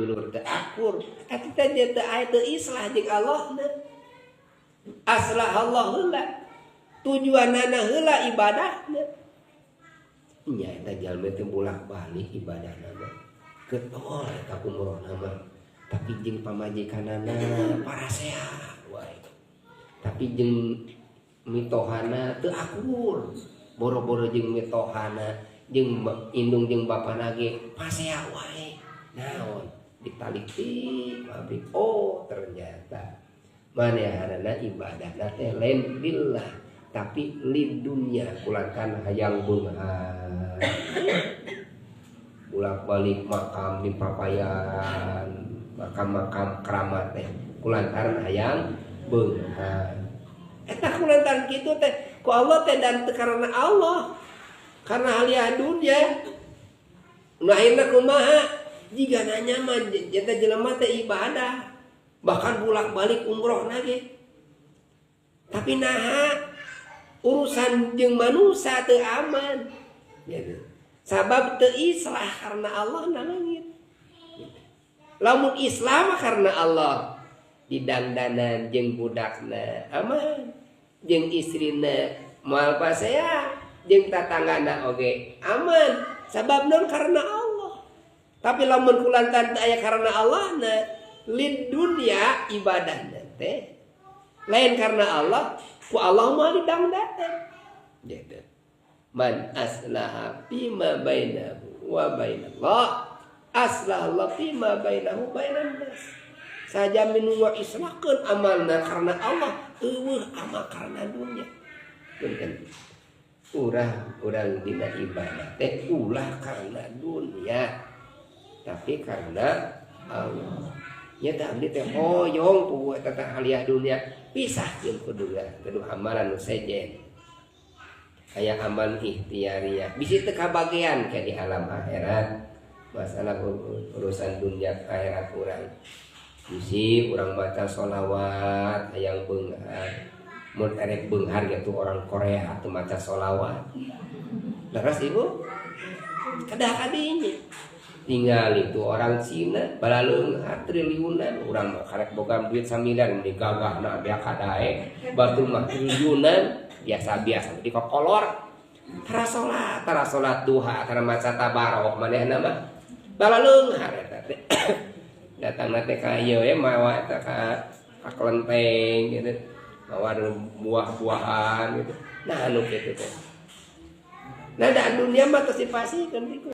dulur teu akur. Eta teh teu aya teu islah jeung Allahna. Aslah Allah heula. Tujuanana heula ibadahna. Nya eta jalma teh bolak-balik ibadahna mah. Ketol eta umrohna mah. Tapi jeung pamajikanana parasea wae. Tapi jeung mitohana teu akur. Boro-boro jeung mitohana jeung indung jeung bapana ge pasea wae. Naon ditaliti abdi, oh ternyata manehanana ibadahna teh lain lillah tapi lidunya kulantaran hayang beunghar. Bolak-balik makam di papayan, makam-makam keramat teh kulantaran hayang beunghar. Eta kulantaran kitu teh ku Allah teh dan teu karena Allah, karena haliah dunia. Nu akhirna kumaha? Jiga nanya mah eta jelema teh ibadah bahkan bolak-balik umroh ge. Tapi naha urusan jeung manusia teu aman gitu. Sabab teu islah karena Allah na leungit. Lamun Islam karena Allah didangdanan jeung budakna aman, jeung istrina moal pasea, jeung tatanggana oge aman. Sabab naon? Karena Allah. Tapi lamun kulantaran teu aya karena Allah na lid dunya ibadahna teh lain karena Allah, ku Allah mah didangdanan gitu. Man aslaha fima bainahu wa bainallah aslaha fima bainahu bainan nas. Sajamin wa islahkeun amalna karena Allah, eueuh amal karena dunia. Punten. Urang urang dina ibadah teh ulah karena dunia, tapi karena Allah. Nya teh abdi teh hoyong puguh eta teh haliah dunia, pisahkeun kudu kudu amalan nu sejen. Aya amal ikhtiariyah bisi teu kabagean ke di alam akhirat. Masalah urusan dunia akhirat urang bisi urang maca sholawat hayang beunghar. Mun erek beunghar gitu orang Korea atau maca sholawat. Leres ibu? Kedah kadinya. Tinggal itu orang Cina balaleunghar triliunan, urang mah karek boga duit samiliar meni gagahna beak kadae, batur mah triliunan biasa-biasa di kokolor. Tara salat duha, tara maca tabarok manehna mah balaleunghar eta teh. Datangna teh ka ieu we mawa eta ka kelenteng gitu. Mawa buah-buahan gitu. Nah anu kitu teh. Nah da dunia mah tos dipasihkeun.